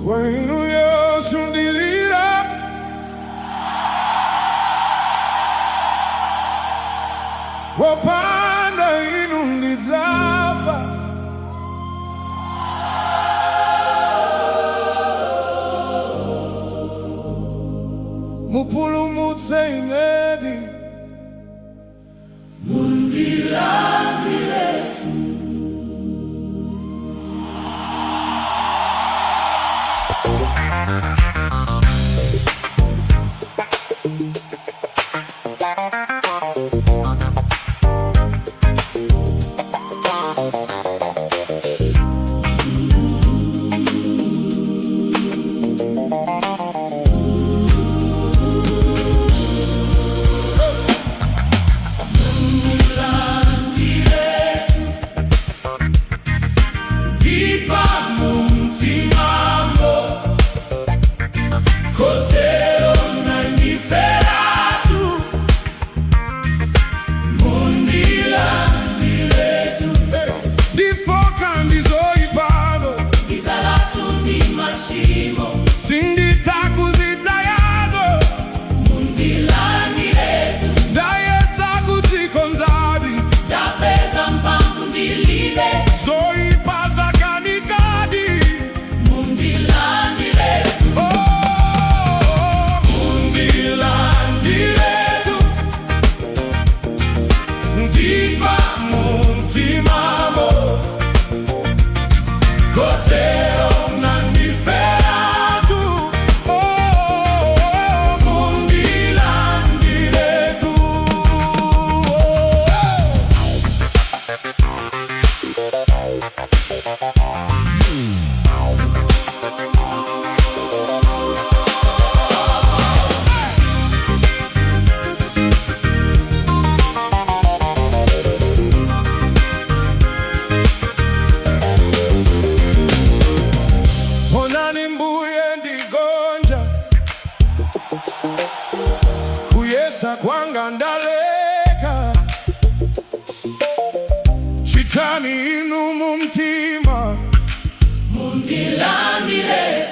Kwa inu Yesu ndilira. Wopanda inu ndidzafa. Mupulumutse inedi. Mundilandiretu. Mundilandiretu. Ndipa mumtimamo. Kotero nandiferatu. Mundilandiretu. Ndifooka ndizoipazo. Ndizalatu ndi machimo. Sinditha kuzitayazo. Mundilandiretu. Ndayesa kudzikonzadi. Ndapeza mphamvu ndilibe. Zoipa zakanikadi. Mundilandiretu. Oh, mundilandiretu. Ndipa mumtimamo. Kotero nandiferatu. Oh, mundilandiretu. Oh. Onani mbuye ndigonja, kuyesa kwanga ndaleka. Chitani inu mumtima. Mundilandiretu.